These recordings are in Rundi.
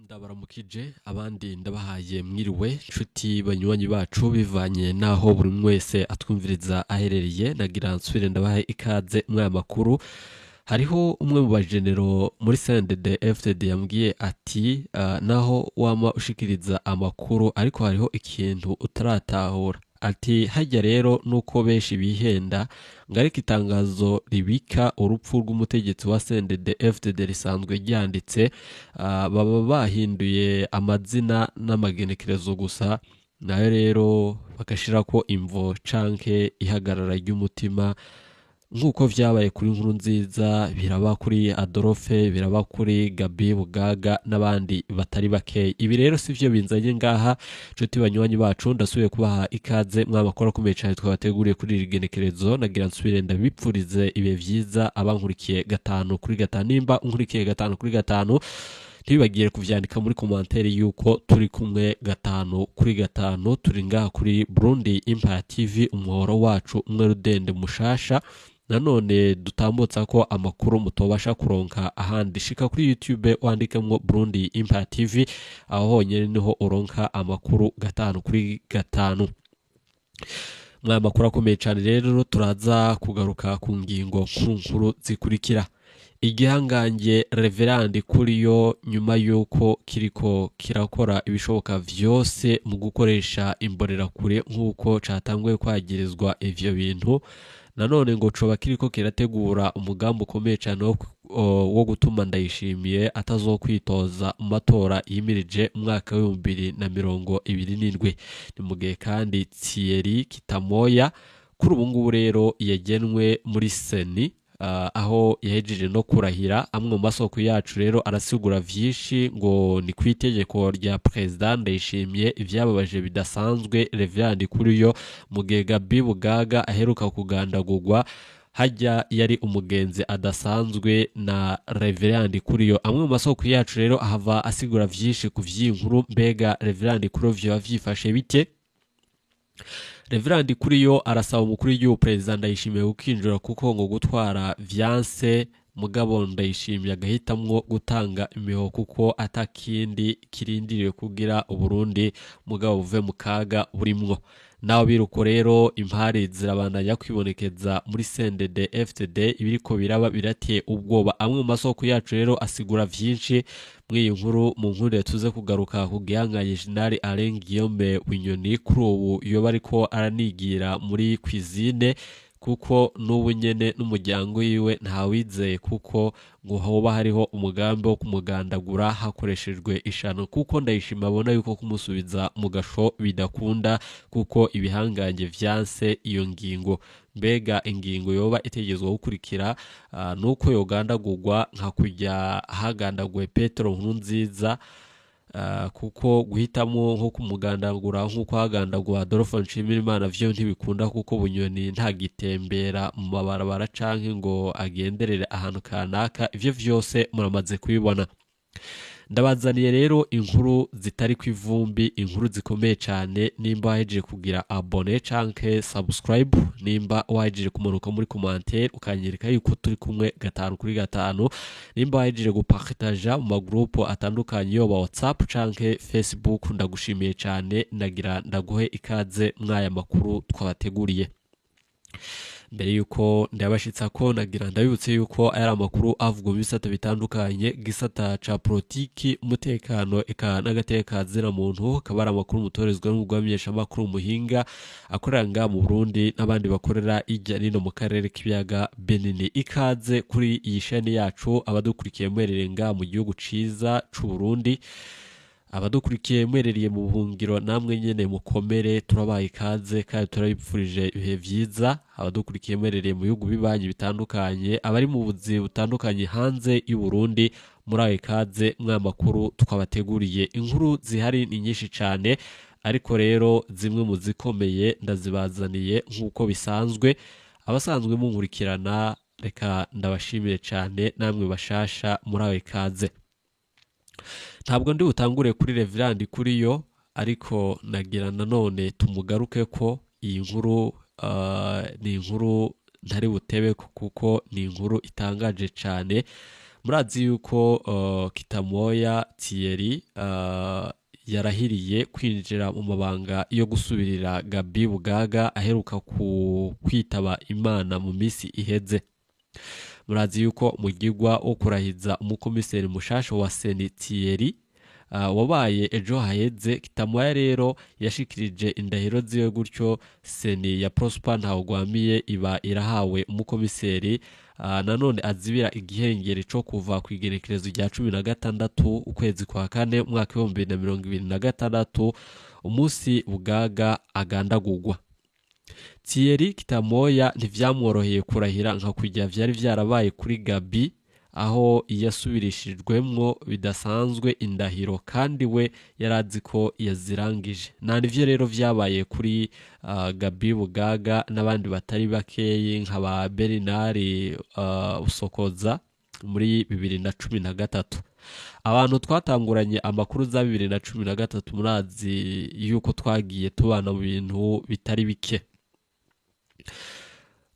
Ndabaramukije, abandi ndabahaye mwiriwe, nshuti banywanyi bacu, bivanye naho buri umwe wese atwumviriza aherereye. Nagira nsubire ndabahaye ikaze mwaya makuru. Hariho umwe mu bajenero muri CNDD FDD yambwiye ati naho wama ushikiriza amakuru, ariko hariho ikintu utaratahura. Ati hajya rero nuko benshi bihenda ngo, ariko itangazo ribika urupfu rw'umutegetsi wa CNDD FDD risanzwe ryanditse, baba bahinduye amazina n'amagenekerezo gusa, nayo rero bagashirako imvo canke ihagarara ry'umutima, nk'uko vyabaye kuri Nkuru Nziza, biraba kuri Adolphe, biraba kuri Gabi Bugaga n'abandi batari bakeyi. Ibi rero si vyo binzanye ngaha, nshuti banywanyi bacu. Ndasubiye kubaha ikaze mwamakuru akomeye cane twabateguriye kuri iri genekerezo. Nagira nsubire ndabipfurize ibihe vyiza abankurikiye gatanu kuri gatanu. Nimba unkurikiye gatanu kuri gatanu, ntibibagire kuvyandika muri commentaire yuko turi kumwe gatanu kuri gatanu. Turi ngaha kuri Burundi Empire TV, umuhoro wacu umwe rudende mushasha nanone dutambutsa ko amakuru mutobasha kuronka ahandi. Shika kuri YouTube wandikemwo Burundi Empire TV, aho honyene niho uronka amakuru gatanu kuri gatanu. Mwaya makuru akomeye cane rero, turaza kugaruka ku ngingo nkuru nkuru zikurikira: igihangange Reverandi Kuriyo, nyuma y'uko kiriko kirakora ibishoboka vyose mu gukoresha imbonerakure nk'uko catanguye kwagirizwa ivyo bintu, nanone ngo coba kiriko kirategura umugambi ukomeye cane wo gutuma Ndayishimiye atazokwitoza mu matora yimirije umwaka w'2027. Ni mu gihe kandi Thierry Kitamoya kuri ubu ngubu rero yagenwe muri CENI, aho yahejeje no kurahira. Amwe mu masoko yacu rero arasigura vyinshi, ngo ni ku itegeko rya Perezida Ndayishimiye. Ivyababaje bidasanzwe Reverandi Kuriyo, mu gihe Gabi Bugaga aheruka kugandagurwa, hajya yari umugenzi adasanzwe na Reverandi Kuriyo. Amwe mu masoko yacu rero ahava asigura vyinshi ku vy'inkuru. Mbega Reverandi Kuriyo vyoba vyifashe bite? Reverandi Kuriyo arasaba umukuru w'igihugu Perezida Ndayishimiye gukinjura, kuko ngo gutwara vyanse, mugabo Ndayishimiye agahitamwo gutanga imihoho, kuko atakindi kirindiriwe kugira Uburundi mugabo buve mu kaga burimwo. Naho biruko rero, impari zirabandanya kwibonekeza muri CNDD FDD. Ibiriko biraba birateye ubwoba. Amwe mu masoko yacu rero asigura vyinshi mw'iyi nkuru. Mu nkuru tuze kugaruka ku gihangange Jenerali Alain Guillaume Bunyoni, kuri ubu yoba ariko aranigira muri cuisine, kuko n'ubu nyene n'umuryango wiwe ntawizeye, kuko ngo hoba hariho umugambi wo kumugandagura hakoreshejwe ishano, kuko Ndayishima abona yuko kumusubiza mu gasho bidakunda, kuko ibihangange vyanse iyo ngingo. Mbega ingingo yoba itegerezwa gukurikira nuko yogandagurwa nka kujya hagandaguwe Petero Nkurunziza, kuko guhitamo nko kumugandagura nk'uko hagandaguwe Adolphe Nshimirimana vyo ntibikunda, kuko Bunyoni ntagitembera mu mabarabara canke ngo agenderere ahantu kanaka. Ivyo vyose muramaze kubibona. Ndabazaniye rero inkuru zitari ku ivumbi, inkuru zikomeye cane. Nimba wahejeje kugira abonner canke subscribe, nimba wahejeje kumanuka muri commentaire ukanyereka yuko turi kumwe gatanu kuri gatanu, nimba wahejeje gupartaja mu magrupo atandukanye, yoba WhatsApp canke Facebook, ndagushimiye cane. Nagira ndaguhe ikaze mwaya makuru twabateguriye. Mbere yuko ndabashitsa ko, nagira ndabibutse yuko ari amakuru avugwa mu bisata bitandukanye, gisata ca politiki, umutekano, eka n'agateka muntu. Akaba ari amakuru mutorezwa n'umugwi muhinga akorera ngaha mu Burundi n'abandi bakorera ijya nino mu karere k'ibiyaga binini. Ikaze kuri iyi sheni yacu, abadukurikiye muherereye ngaha mu gihugu ciza c'u Burundi, abadukurikiye mwerereye mu buhungiro, namwe nyene mukomere, turabaye ikaze kandi turabipfurije ibihe vyiza. Abadukurikiye mwerereye mu bihugu bibanyi bitandukanye, abari mu buzi butandukanye hanze y'u Burundi, muri ayo ikaze mwa makuru twabateguriye. Inkuru zihari ni nyinshi cane, ariko rero zimwe mu zikomeye ndazibazaniye nk'uko bisanzwe. Abasanzwe munkurikirana, reka ndabashimire cane, namwe bashasha muri ayo ikaze. Ntabwo ndi butangure kuri Reverandi Kuriyo, ariko nagira nanone tumugaruke ko iyi nkuru ni inkuru ntari butebe, kuko ni inkuru itangaje cane. Murazi yuko Kitamoya Thierry yarahiriye kwinjira mu mabanga yo gusubirira Gabi Bugaga aheruka ku kwitaba Imana mu misi iheze. Murazi yuko umugirwa wo kurahiza umukomiseri mushasha wa CENI Thierry wabaye ejo haheze. Kitamoya rero yashikirije indahiro ziwe, gutyo CENI ya Prosper Ntawugwamiye iba irahawe umukomiseri nanone azibira igihengeri co kuva ku igenekerezo rya 16 ukwezi kwa kane umwaka 2026, umunsi Bugaga agandagurwa. Thierry Kitamoya ntivyamworoheye kurahira nka kurya vyari vyarabaye kuri Gabi, aho yasubirishijwemwo bidasanzwe indahiro kandi we yarazi ko yazirangije. Nta nivyo rero vyabaye kuri Gabi Bugaga n'abandi batari bakeyi nka ba Bernard Usokoza muri 2013. Abantu twatanguranye amakuru za 2013 murazi yuko twagiye tubana mu bintu bitari bike.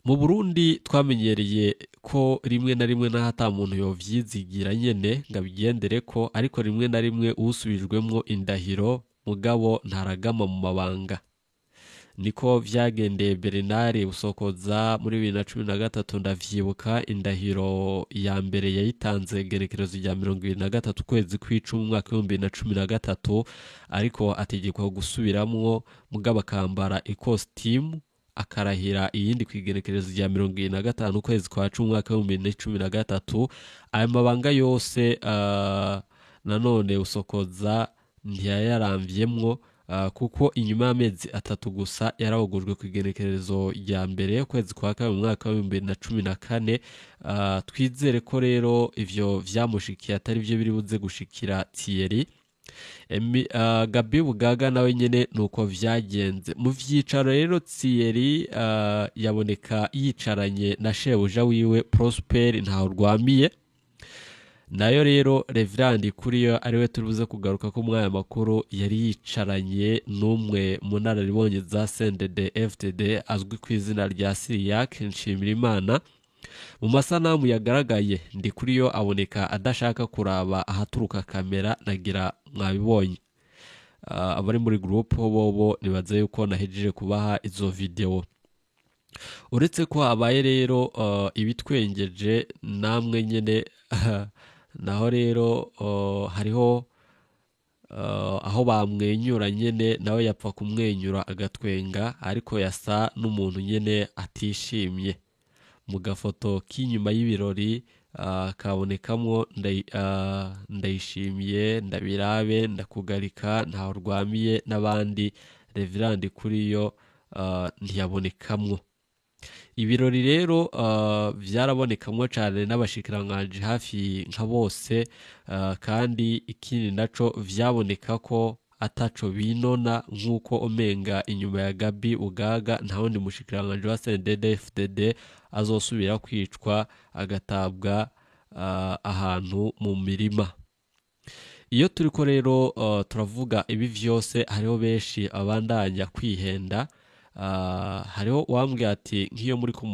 Mu Burundi twamenyereye ko rimwe na rimwe n'aho ata muntu yovyizigira nyene ngo abigendere ko, ariko rimwe na rimwe usubijwemwo indahiro mugabo ntaragama mu mabanga. Niko vyagendeye Bernard Busokoza muri 2013. Ndavyibuka, indahiro ya mbere yayitanze gerekerezo rya 23 ukwezi kw'icumi umwaka 2013, ariko ategekwa gusubiramwo, mugabo akambara ikositimu akarahira iyindi ku igenekerezo rya 25 ukwezi kwa cumi umwaka 2013. Ayo mabanga yose nanone Usokoza ntiyayaramvyemwo, kuko inyuma y'amezi 3 gusa yarabogojwe ku igenekerezo rya mbere ukwezi kwa kabiri umwaka wa 2014. Twizere ko rero ivyo vyamushikiye atari vyo biri buze gushikira Thierry. Gabi Bugaga nawe nyene nuko vyagenze. Mu vyicaro rero Thierry yaboneka yicaranye na shebuja wiwe Prosper Ntawurwamiye. Nayo rero Reverend Kuriyo, ariwe turibuze kugaruka ko muri aya makuru, yari yicaranye n'umwe mu nararibonye za CNDD FDD azwi ku izina rya Cyriaque Nshimirimana. Mu masanamu yagaragaye, Ndikuriyo aboneka adashaka kuraba ahaturuka kamera, nagira mwabibonye. Abari muri groupe bobo nibaze yuko nahejeje kubaha izo video. Uretse ko habaye rero ibitwengeje namwe nyene, naho rero hariho aho bamwenyura nyene, nawe yapfa kumwenyura agatwenga, ariko yasa n'umuntu nyene atishimye. Mu gafoto k'inyuma y'ibirori kabonekamwo Ndayishimiye, Ndabirabe, Ndakugarika, Ntawurwamiye n'abandi. Reverend Kuriyo ntiyabonekamwo. Ibirori rero vyarabonekamwo cane n'abashikiranganji hafi nka bose, kandi ikindi naco vyaboneka ko ataco binona, nk'uko umenga inyuma ya Gabi Bugaga nta wundi mushikiranganji wa CNDD-FDD azosubira kwicwa agatabwa ahantu mu mirima. Iyo turiko rero turavuga ibi vyose, hariho benshi abandanya kwihenda. Hariho uwambwiye ati nk'iyo muri ko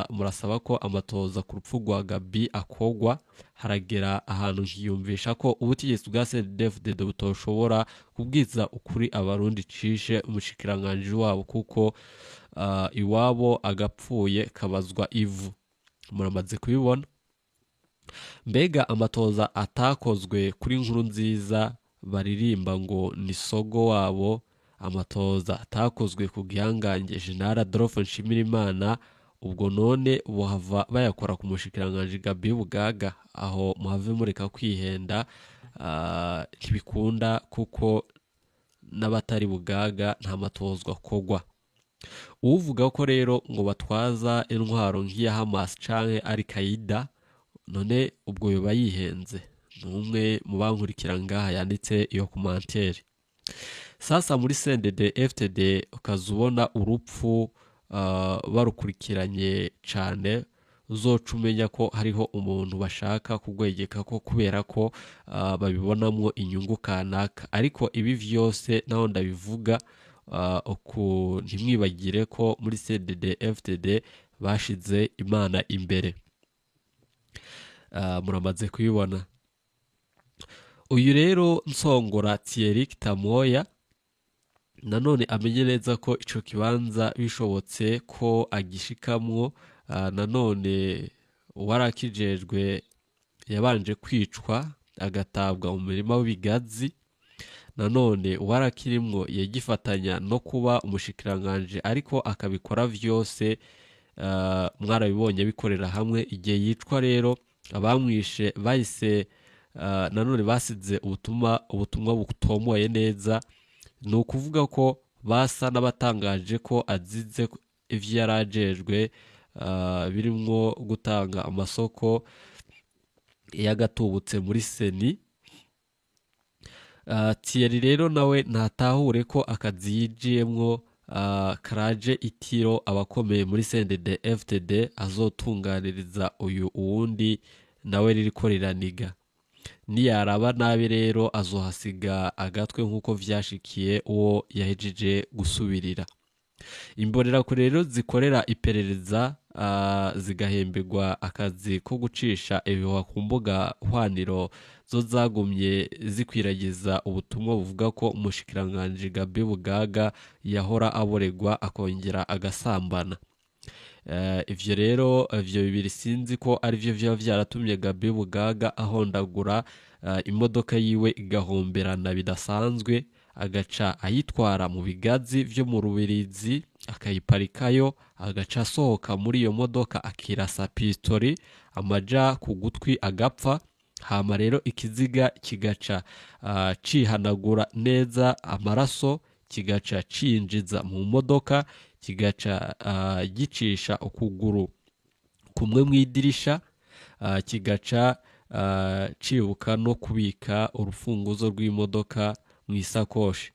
murasaba ko amatoza ku rupfu rwa Gabi akogwa, haragera ahantu nkiyumvisha ko ubutegetsi bwa CNDD-FDD butoshobora kubwiza ukuri abarundi cishe umushikiranganji wabo, kuko iwabo agapfuye kabazwa ivu. Muramaze kubibona. Mbega amatoza atakozwe kuri Nkuru Nziza baririmba ngo ni sogo wabo, amatoza atakozwe ku gihangange General Adolphe Nshimirimana, ubwo none bohava bayakora ku mushikiranganji Gabi Bugaga? Aho muhave mureka kwihenda, ntibikunda kuko n'abatari Bugaga nta matozwa kogwa. Uvuga ko rero ngo batwaza intwaro nk'iya Hamas canke Al Qaeda, none ubwo yoba yihenze. Numwe mu bankurikira ngaha yanditse iyo commentaire. Sasa muri CNDD FDD ukaza ubona urupfu barukurikiranye cane, uzoca umenya ko hariho umuntu bashaka kugwegeka ko kubera ko babibonamwo inyungu kanaka. Ariko ibi vyose naho ndabivuga uku, ntimwibagire ko muri CNDD FDD bashize Imana imbere. Muramaze kubibona. Uyu rero Nsongora Thierry Kitamoya nanone amenye neza ko ico kibanza bishobotse ko agishikamwo. Nanone uwarakijejwe yabanje kwicwa agatabwa mu murima w'ibigazi. Nanone uwarakirimwo yagifatanya no kuba umushikiranganje, ariko akabikora vyose, mwarabibonye bikorera hamwe. Igihe yicwa rero abamwishe bahise nanone basize ubutumwa butomoye neza. Ni ukuvuga ko basa n'abatangaje ko azize ivyo yarajejwe, birimwo gutanga amasoko y'agatubutse muri CENI. Thierry rero nawe ntatahure ko akazi yijiyemwo karaje itiro abakomeye muri CNDD FDD azotunganiriza uyu uwundi nawe ririko riraniga. Niyaraba nabi rero azohasiga agatwe nk'uko vyashikiye uwo yahejeje gusubirira. Imbonerakure rero zikorera iperereza, zigahemberwa akazi ko gucisha ibihuha ku mbuga hwaniro, zo zagumye zikwiragiza ubutumwa buvuga ko umushikiranganji Gabi Bugaga yahora aboregwa akongera agasambana. Ivyo rero, ivyo bibiri sinzi ko arivyo vyoba vyaratumye Gabi Bugaga ahondagura imodoka yiwe igahomberana bidasanzwe, agaca ayitwara mu bigazi vyo mu Rubirizi akayiparikayo, agaca asohoka muri iyo modoka akirasa pistori amaja ku gutwi agapfa. Hama rero ikiziga kigaca cihanagura neza amaraso, kigaca cinjiza mu modoka, kigaca gicisha ukuguru kumwe mw'idirisha, kigaca cibuka no kubika urufunguzo rw'imodoka mw'isakoshi.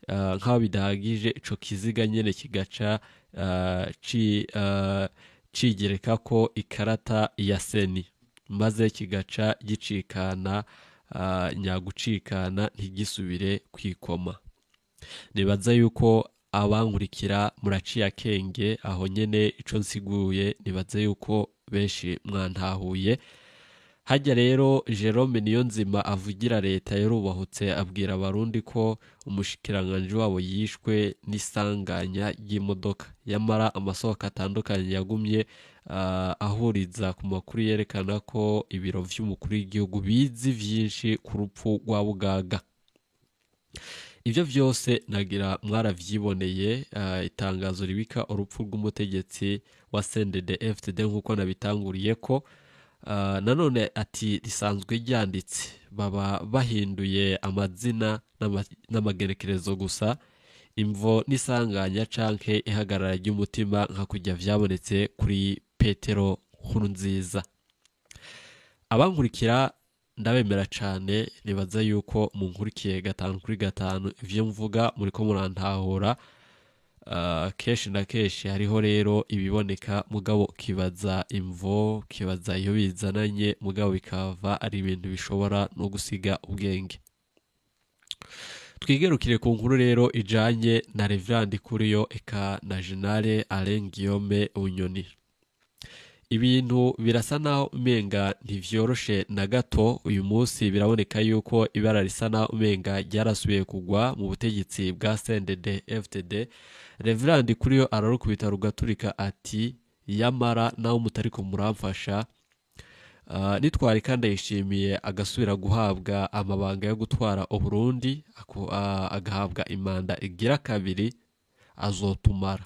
Nk'aho bidahagije, ico kiziga nyene kigaca cigerekako ikarata ya CENI, maze kigaca gicikana, nyagucikana ntigisubire kwikoma. Nibaza yuko abankurikira muraciye akenge aho nyene ico nsiguye, nibaza yuko benshi mwantahuye. Hajya rero Jerome Niyonzima avugira leta yarubahutse abwira abarundi ko umushikiranganji wabo yishwe n'isanganya ry'imodoka, yamara amasoko atandukanye yagumye ahuriza ku makuru yerekana ko ibiro vy'umukuru w'igihugu bizi vyinshi ku rupfu rwa Bugaga. Ivyo vyose nagira mwaravyiboneye. Itangazo ribika urupfu rw'umutegetsi wa CNDD FDD nk'uko nabitanguriye ko nanone ati risanzwe ryanditse, baba bahinduye amazina n'amagerekerezo gusa, imvo n'isanganya canke ihagarara ry'umutima nka kujya vyabonetse kuri Petero Nkurunziza. Abankurikira ndabemera cane, nibaza yuko munkurikiye 5 kuri 5, ivyo mvuga muriko murantahura. Kenshi na kenshi hariho rero ibiboneka mugabo kibaza imvo, kibaza iyo bizananye, mugabo bikava ari ibintu bishobora no gusiga ubwenge. Twigerukire ku nkuru rero ijanye na Reverend Kuriyo eka na General Alain Guillaume Bunyoni. Ibintu birasa naho umenga ntivyoroshe na gato. Uyu munsi biraboneka yuko ibara risa naho umenga ryarasubiye kugwa mu butegetsi bwa CNDD FDD. Reverend Kuriyo ararukubita rugaturika ati yamara naho mutariko muramfasha, nitwari kandi yishimiye agasubira guhabwa amabanga yo gutwara Uburundi, agahabwa imanda igira kabiri, azotumara.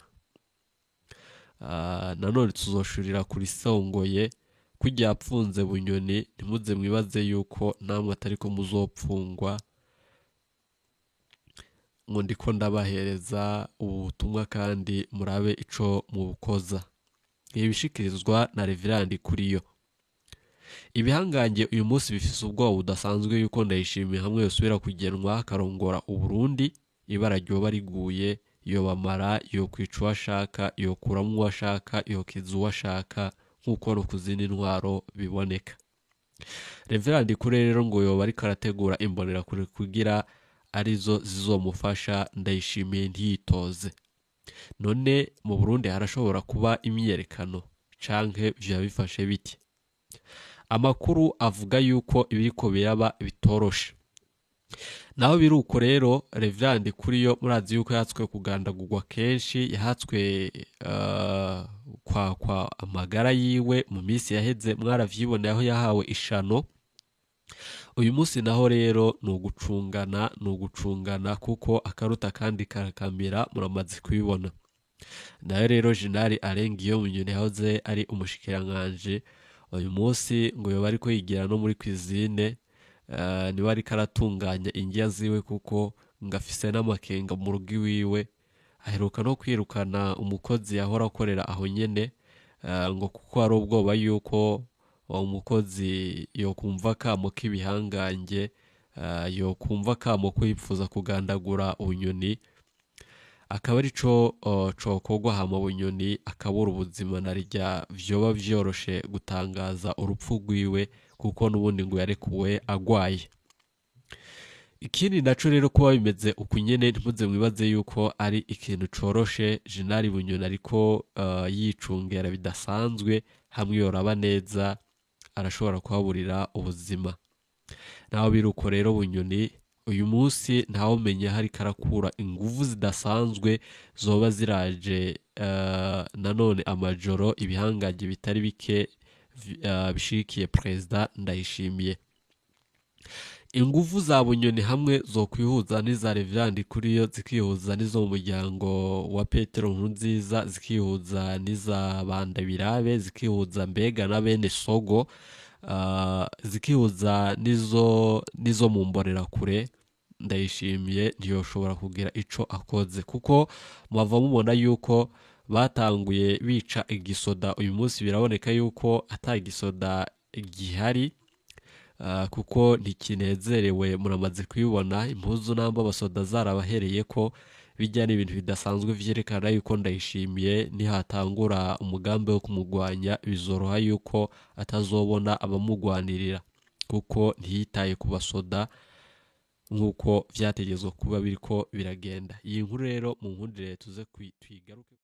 Nanone tuzoshurira kuri songoye kujya yapfunze Bunyoni, ntimuze mwibaze yuko namwe atariko muzopfungwa. Ngo ndiko ndabahereza ubu butumwa kandi murabe ico mubukoza. Ibishikirizwa na Reverend Kuriyo. Ibihangange uyu munsi bifise ubwoba budasanzwe yuko Ndayishimiye hamwe yosubira kugenwa akarongora Uburundi, ibara ryoba riguye, yobamara, yokwica uwo ashaka, yokuramwo uwo ashaka, yokiza uwo ashaka, nk'uko no ku zindi ntwaro biboneka. Reverend Kuriyo rero ngo yoba ariko arategura imbonerakure kugira arizo zizomufasha Ndayishimiye ntiyitoze. None mu Burundi harashobora kuba imyiyerekano canke vyoba bifashe biti? Amakuru avuga yuko ibiriko biraba bitoroshe. Naho biruko rero Reverend Ndikuriyo murazi yuko yatswe kugandagurwa kenshi, yahatswe kwa amagara yiwe mu minsi yaheze, mwaravyiboneye aho yahawe ishano. Uyu munsi naho rero ni ugucungana, ni ugucungana kuko akaruta kandi karakamira, muramaze kubibona. Nayo rero Jenali Arengiyo Bunyoni yahoze ari umushikiranganji, uyu munsi ngo yoba ariko yigira no muri cuisine, niwe ariko aratunganya indya ziwe kuko ngo afise n'amakenga mu rugo iwiwe. Aheruka no kwirukana umukozi yahora akorera aho nyene, ngo kuko hari ubwoba yuko uwo mukozi yokumva akamo k'ibihangange, yokumva akamo ko yipfuza kugandagura Bunyoni, akaba arico cokorwa hama Bunyoni akabura ubuzima, na rirya vyoba vyoroshe gutangaza urupfu rwiwe kuko n'ubundi ngo yarekuwe agwaye. Ikindi naco rero kuba bimeze uku nyene, ntimuze mwibaze yuko ari ikintu coroshe. Jenali Bunyoni ariko yicungera bidasanzwe, hamwe yoraba neza arashobora kuhaburira ubuzima. Naho biruko rero Bunyoni uyu munsi ntawumenya hariko arakura inguvu zidasanzwe zoba ziraje nanone amajoro ibihangange bitari bike bishigikiye Perezida Ndayishimiye. Inguvu za Bunyoni hamwe zokwihuza n'iza Reverend Ndikuriyo, zikihuza n'izo mu muryango wa Petero Nkurunziza, zikihuza n'iza Bandabirabe, zikihuza mbega na bene Sogo, zikihuza n'izo mu mbonerakure, Ndayishimiye ntiyoshobora kugira ico akoze, kuko mwava mubona yuko batanguye bica igisoda. Uyu munsi biraboneka yuko ata gisoda gihari, kuko ntikinezerewe, muramaze kubibona impuzu namba abasoda zarabahereye ko bijya n'ibintu bidasanzwe vyerekana yuko Ndayishimiye nihatangura umugambi wo kumugwanya bizoroha yuko atazobona abamugwanirira, kuko ntiyitaye ku basoda nk'uko vyategezwa kuba biriko biragenda. Iyi nkuru rero mu nkundire tuze tuyigaruke.